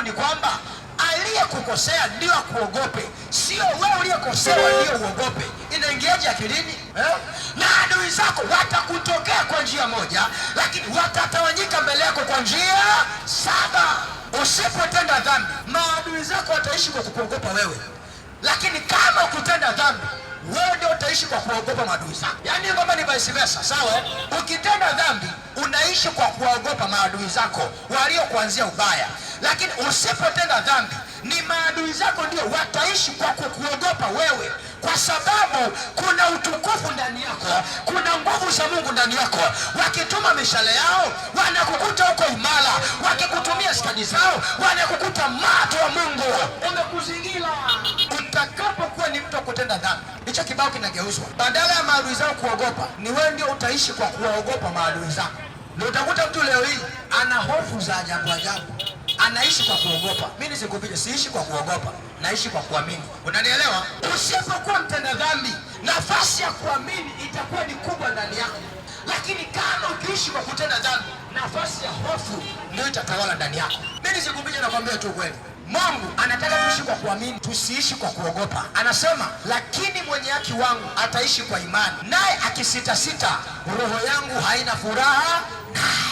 ni kwamba aliyekukosea ndio akuogope, sio wewe uliyekosewa ndio uogope. Inaingiaje akilini eh? Na adui zako watakutokea kwa njia moja, lakini watatawanyika mbele yako kwa njia saba. Usipotenda dhambi, maadui zako wataishi kwa kukuogopa wewe, lakini kama ukitenda dhambi wewe ndio utaishi kwa kuogopa maadui zako. Yaani ngoma ni vice versa, sawa? Ukitenda dhambi unaishi kwa kuwaogopa maadui zako waliokuanzia ubaya, lakini usipotenda dhambi ni maadui zako ndio wataishi kwa kukuogopa wewe, kwa sababu kuna utukufu ndani yako, kuna nguvu za Mungu ndani yako. Wakituma mishale yao wanakukuta huko imara, wakikutumia stadi zao wanakukuta mato wa Mungu umekuzingira. Utakapokuwa ni mtu wa kutenda dhambi, hicho kibao kinageuzwa. Badala ya maadui zao kuogopa, ni wewe ndio utaishi kwa kuwaogopa maadui zako. Ndio utakuta mtu leo hii ana hofu za ajabu ajabu, anaishi kwa kuogopa. Mimi nisikufiche, siishi kwa kuogopa, naishi kwa kuamini. Unanielewa? Usipokuwa mtenda dhambi, nafasi ya kuamini itakuwa ni kubwa ndani yako, lakini kama ukiishi kwa kutenda dhambi, nafasi ya hofu ndio itatawala ndani yako. Mimi nisikufiche, nakwambia tu kweli. Mungu anataka tuishi kwa kuamini, tusiishi kwa kuogopa. Anasema, lakini mwenye haki wangu ataishi kwa imani, naye akisitasita, roho yangu haina furaha naye.